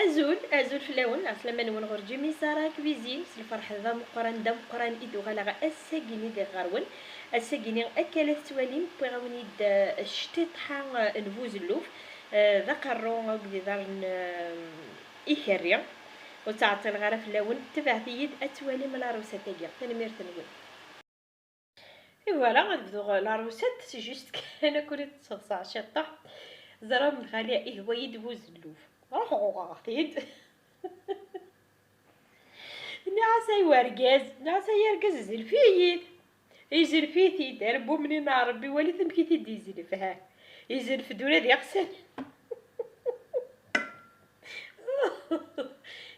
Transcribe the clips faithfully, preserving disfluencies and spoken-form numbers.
Azul, azul fell-awen, ɛeslama-nwen ɣur Jimmy Sara Cuisine, s lferḥ d ameqqran, d ameqqran i d-uɣaleɣ ass-agi-nni diɣ ɣer-wen. Ass-agi-nni, akka la tettwalim, wwiɣ-awen-id, eh, ctiṭḥa, eh, n buzelluf, eh, d aqerru akked iḍarren, eh, ikerri. Ur ttɛeṭṭileɣ ara fell-awen, tebɛet-iyi-d ad twalim la recette-agi. Tanemmirt-nwen. Et voilà, ad bduɣ la recette, c'est juste kan ad ken-id-sseḍseɣ ciṭṭaḥ. Ẓram xali ihwa-yi-d buzelluf. Ruḥ uɣeɣ-t-id. Nniɣ-as ay wergaz, nniɣ-as ay argaz, zelf-iyi-d. Yezlef-it-id, ar bumni n Ṛebbi, walit amek i t-id-yezlef, ha. Yezlef-d ula d iɣsan.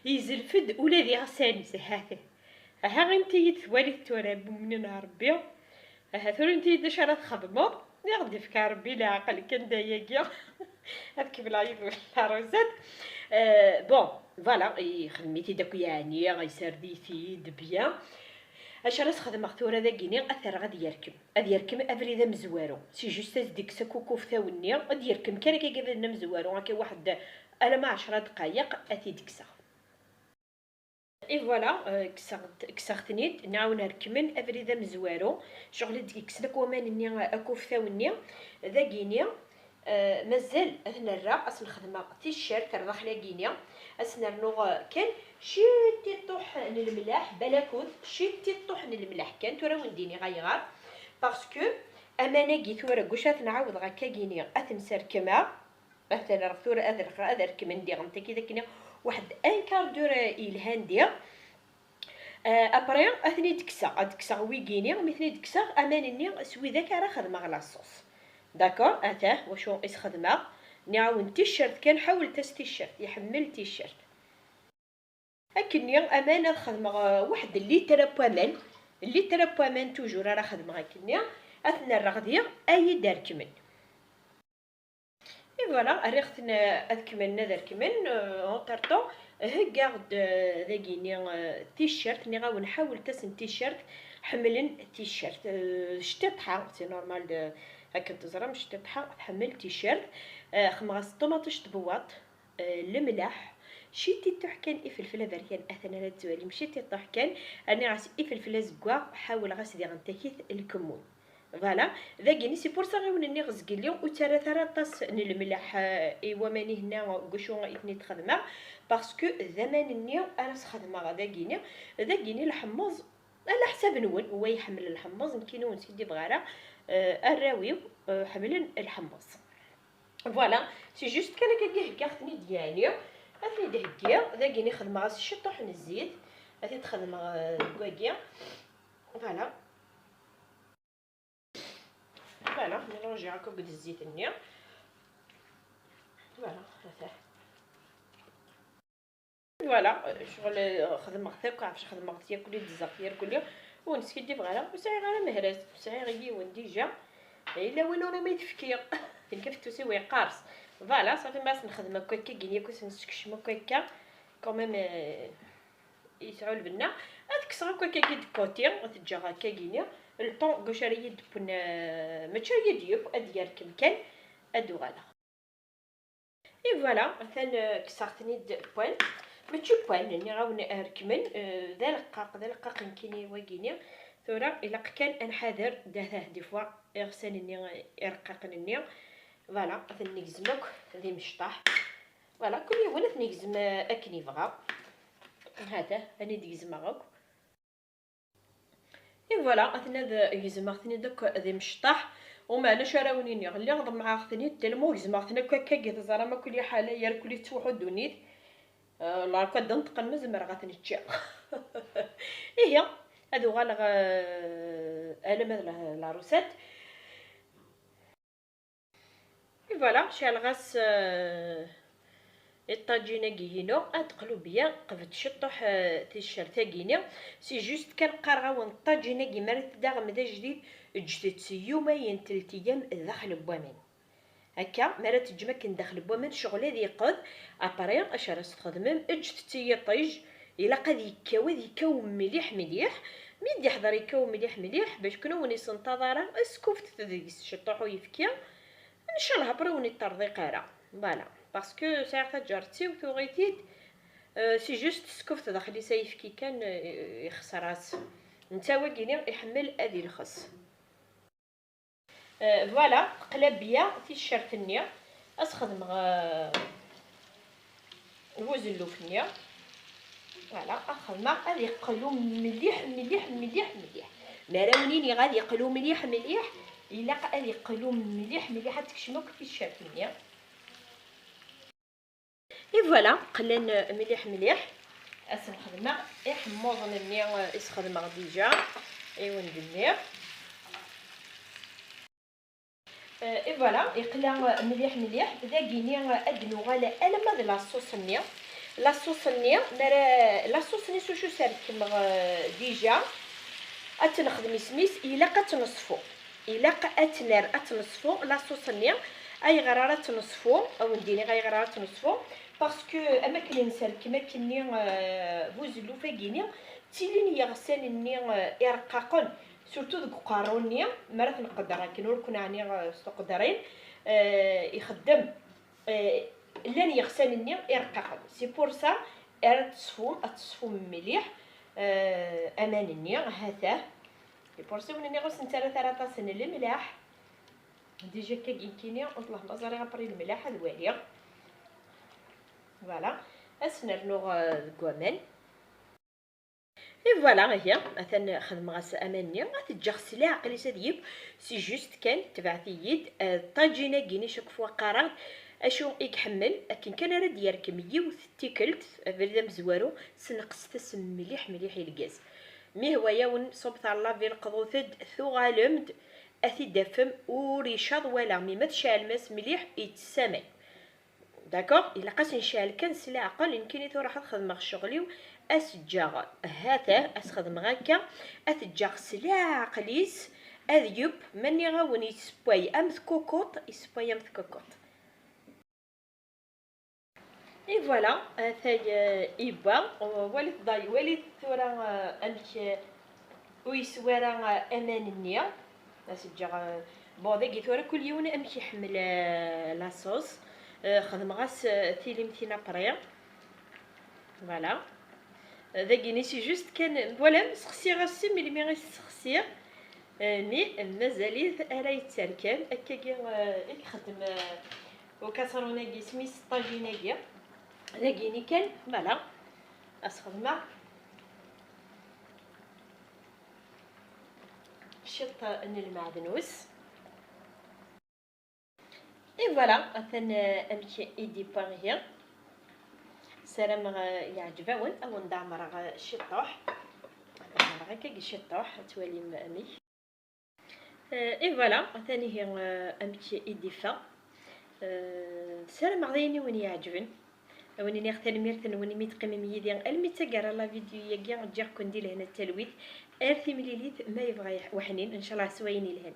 Yezlef-d ula d iɣsan-is, ha-t. Aha, init-iyi-d twalit tura, ar bumni n Ṛebbi. Aha, tura init-iyi-d acu ara txedmeḍ. I ɣ-d-ifka Ṛebbi leɛqel kan d ayagi. Ad kemmleɣ yid-wen la recette. Euh, bon, voilà, ixdem-it-id akk yeɛni, yessared-it-id bien. Acu ara s-xedmeɣ tura dagini, ad t-rreɣ ad yerkem. Ad yerkem abrid amezwaru. C'est juste ad s-d-kkseɣ akukuftaw-nni, ad yerkem kan akka abrid amezwaru, akka waḥed alamma ɛecra dqayeq, ad t-id-kkseɣ. Et voilà, euh, kkseɣ-t-, kkseɣ-ten-id, nɛawen rekmen abrid amezwaru. Ccɣel i d-yekksen akk waman-nni, akuftaw-nni, dagini, euh, mazal ad nerra, ad s-nxedmeɣ ticcert ar daxel-agi-ni, ad s-nernuɣ, euh, kan ciṭiṭuḥ n lemleḥ, balakud, ciṭiṭuḥ n lemleḥ kan, tura ad wen-d-iniɣ ayɣer, parce que aman-agi tura deg wacu ad ten-ɛawdeɣ akkagini, ad ten-serkmeɣ, ad ten-rreɣ tura ad rreɣ, ad rekmen diɣen taki d akken waḥed un quart d'heure, euh, yelhan diɣ. Euh, après, ad ten-id-kkseɣ, ad kkseɣ wigini, mi ten-id-kkseɣ, aman-nni s widak ara xedmeɣ la sauce. D'accord? Atah, wacu i s-xedmeɣ? Nniɣ-awen ticcert kan, ḥawlet-as ticcert, iḥemmel ticcert. Akkenni, aman ad xedmeɣ, euh, waḥed litre n waman, litre n waman toujours ara xedmeɣ akkenni, ad ten-rreɣ diɣ, ad iyi-d-rekmen. Et voilà, rriɣ-ten, euh, ad kemmlen ad rekmen, euh, entre temps, heggaɣ-d, euh, dagini, euh, ticcert, nniɣ-awen ḥawlet-asen ticcert, ḥemmlen ticcert, euh, ctiṭḥa, c'est normal de, akken teẓram, ctiṭḥa tḥemmel ticcert, euh, xedmeɣ-as ṭumaṭic tbewwaṭ, euh, lemleḥ, ciṭiṭuḥ kan ifelfel aberkan, atan ara d-twalim, ciṭiṭuḥ kan, rniɣ-as ifelfel azeggaɣ, ḥawleɣ-as diɣen takit lkemmun. Voilà, dagini, c'est pour ça i wen-nniɣ zgelli ur ttarrat ara aṭas n lemleḥ, eh, i waman-ihenna deg wacu i ten-id-xedmeɣ, parce que d aman-nni ara s-xedmeɣ dagini, dagini lḥemmeẓ, ala ḥsab-nwen, wa iḥemmel lḥemmeẓ, nekkini ur nskiddibeɣ ara, eh, arraw-iw, eh, ḥemmlen lḥemmeẓ. Voilà, c'est juste kan akka i heggaɣ-ten-id yeɛni, ad ten-id-heggiɣ, dagini xedmeɣ-as ciṭuḥ n zzit, ad t-id-xedmeɣ, eh, deg wagi. Voilà. Voilà, mélanger akk akked zzit-nni. Voilà, atah. Voilà, ccɣel, euh, xedmeɣ-t akk, ɛefc xedmeɣ-t yakk, d zzaq yarkuli. Ur neskiddibeɣ ara, ur sɛiɣ ara mehraz, sɛiɣ yiwen déjà. Yella win ur umi tefkiɣ. Nekk afettus-iw yeqqers. Voilà, ṣafi, ma as-nxedm akk akka, gini akk as-nessekcem akk akka. Quand même, euh, yesɛu lbenna. Ad kkseɣ akk akkagi deg côté, ad t-ǧǧeɣ akkagini. Le temps deg wacu ara yi-d-wwen, euh, mačči ara yi-d-yeww, ad yerkem kan, ad d-uɣaleɣ. Et voilà, atan, euh, kkseɣ-ten-id poêle. Mačči poêle, nniɣ-awen rekmen, euh, d aleqqaq, d aleqqaq nekkini wagini. Tura ilaq kan ad nḥader, d, des fois, iɣsan-nni ireqqaqen-nni. Voilà, ad ten-negzem akk d imecṭaḥ. Voilà, kul yiwen ad t-negzem, euh, akken yebɣa. Hata, ad ten-id-gezmeɣ akk. Et voilà, aten ad gezmeɣ-ten-id akk d imecṭaḥ. Umeɛna acu ara wen-iniɣ, lliɣ ḍemɛeɣ-ten-id, tellement gezmeɣ-ten akk akka, teẓram akk liḥala, yerkul yettfuḥu ddunit. Euh, la, akk ad d-nṭqen, ma zemreɣ ad ten-ččiɣ. Ihi, ad uɣaleɣ, euh, alamma d la, la recette. Et voilà, ceɛleɣ-as, euh, i ṭṭajin-agi-inu, ad teqlu bien, qbed ciṭṭuḥ, euh, ticcert-agi-ni. C'est juste kan qqareɣ-awen ṭṭajin-agi, mi ara t-id-taɣem d ajdid, ǧǧet-t s yumayen, telt ayyam daxel n waman. Akka, mi ara teǧǧem akken daxel n waman, ccɣel ad yeqqed. Après, acu ara s-txedmem? Ǧǧet-t i yiṭij, ilaq ad yekkaw, ad yekkaw mliḥ mliḥ. Mi d-iḥḍer yekkaw mliḥ mliḥ, bac ken ur wen-isenṭaḍ ara, skuftet deg-s ciṭṭuḥ uyefki. Ncallah après ur wen-iṭṭerḍiq ara. Voilà. Parce que sɛiɣ taǧart-iw tuɣ-it-id, euh, c'est juste teskeft daxel-is ayefki kan, euh, ixṣer-as. Netta wagini iḥemmel ad ilxes. Euh, voilà, teqla bya ticcert-nni. Ad s-xedmeɣ, euh, buzelluf-nni. Voilà, ad xedmeɣ ad iqlu mliḥ, mliḥ, mliḥ, mliḥ. Mi ara wen-iniɣ ad iqlu mliḥ, mliḥ, ilaq ad iqlu mliḥ, mliḥ, ad tekcem akk ticcert-nni. Et voilà, qlan mliḥ, mliḥ. Ad sen-xedmeɣ iḥemmuḍen-nni, euh, i s-xedmeɣ déjà, i wen-d-nniɣ. Euh, et voilà, iqla mliḥ, mliḥ. Dagini, euh, ad d-nuɣal alamma d la sauce-nni. La sauce-nni, mi ara, la sauce-nni s ucu serkmeɣ, euh, déjà. Ad tt-nexdem isem-is, ilaq ad tt-neṣfu. Ilaq ad tt-nerr, ad tt-neṣfu, la sauce-nni. Ayɣer ara tt-neṣfu? Ad wen-d-iniɣ ayɣer ara tt-neṣfu. Parce que, am akken nserkem akkenni, euh, buzelluf-agi-ni, ttilin yiɣsan-nni, euh, ireqqaqen, surtout deg uqerru-nni, mi ara t-nqedder akken, ur ken-ɛniɣ, euh, s tuqedrin, euh, ixeddem, euh, llan yiɣsan-nni ireqqaqen. C'est pour ça ara teṣfum, ad teṣfum mliḥ, euh, aman-nni, ha-t-ah. C'est pour ça wen-nniɣ ur sen-ttarrat ara aṭas n lemlaḥ. Déjà akka nekkini, wellah ma ẓriɣ après lemlaḥ ad waliɣ. Voilà. Ad s-nernuɣ, euh, deg waman. Et voilà, ihi, atan xedmeɣ-as aman-nni, ad t-ǧǧeɣ s leɛqel-is ad yib, c'est juste kan, tebɛet-iyi-d, euh, ṭaǧin-agi-ni chaque fois qqareɣ-d acu i iḥemmel, akken kan ara d-yerkem yiwet n tikkelt, abrid amezwaru, sneqset-as mliḥ, mliḥ i lgaz. Mi hwa-yawen, ṣubbet ɣer la ville, qḍut-d, tuɣalem-d, ad t-id-tafem, ur icaḍ wala, mi ma tceɛlem-as mliḥ, ittess aman. D'accord? Ilaq ad s-necɛel kan s leɛqel, nekkini tura ad xedmeɣ ccɣel-iw, ad s-ǧǧeɣ, ha-t-ah, ad s-xedmeɣ akka, ad t-ǧǧeɣ s leɛqel-is, ad yeb, ma nniɣ-awen yessewway am tkukuṭ, yessewway am tkukuṭ. Et voilà, atay, euh, yewwa. Walit day-, walit tura, euh, amek, euh, ur yeswi ara, euh, aman-nni. Ad s-ǧǧeɣ, euh, bon, dagi tura kul yiwen amek iḥemmel, euh, la sauce. Euh, xedmeɣ-as, euh, tilimtin après. Voilà. Euh, dagi-ni c'est juste kan, voilà, sexsiɣ-as si melmi i s-sexsiɣ. Euh, mais mazal-it ara yetterkam. Akkagi, euh, i ixeddem, euh, ukaṣrun-agi, isem-is ṭṭajin-agi. Dagi-ni kan, voilà. Ad s-xedmeɣ ciṭ n lmeɛdnus. Et voilà, atan, euh, amek i d-yewwa ihi. Ssarameɣ, euh, yeɛǧeb-awen, ad wen-d-ɛemreɣ, euh, ciṭṭuḥ. Ad d-ɛemreɣ akkagi ciṭṭuḥ, ad twalim amek. Euh, et voilà, atan ihi, euh, amek i d-iffeɣ. Euh, ssarameɣ d ayen i wen-iɛeǧben. Ad wen-iniɣ tanemmirt-nwen imi d-teqqimem yid-i almi d taggara la vidéo-agi. Ǧǧiɣ-ken di lehna d talwit. Ar timlilit ma yebɣa yeḥ-, weḥnin, ncallah s wayen yelhan.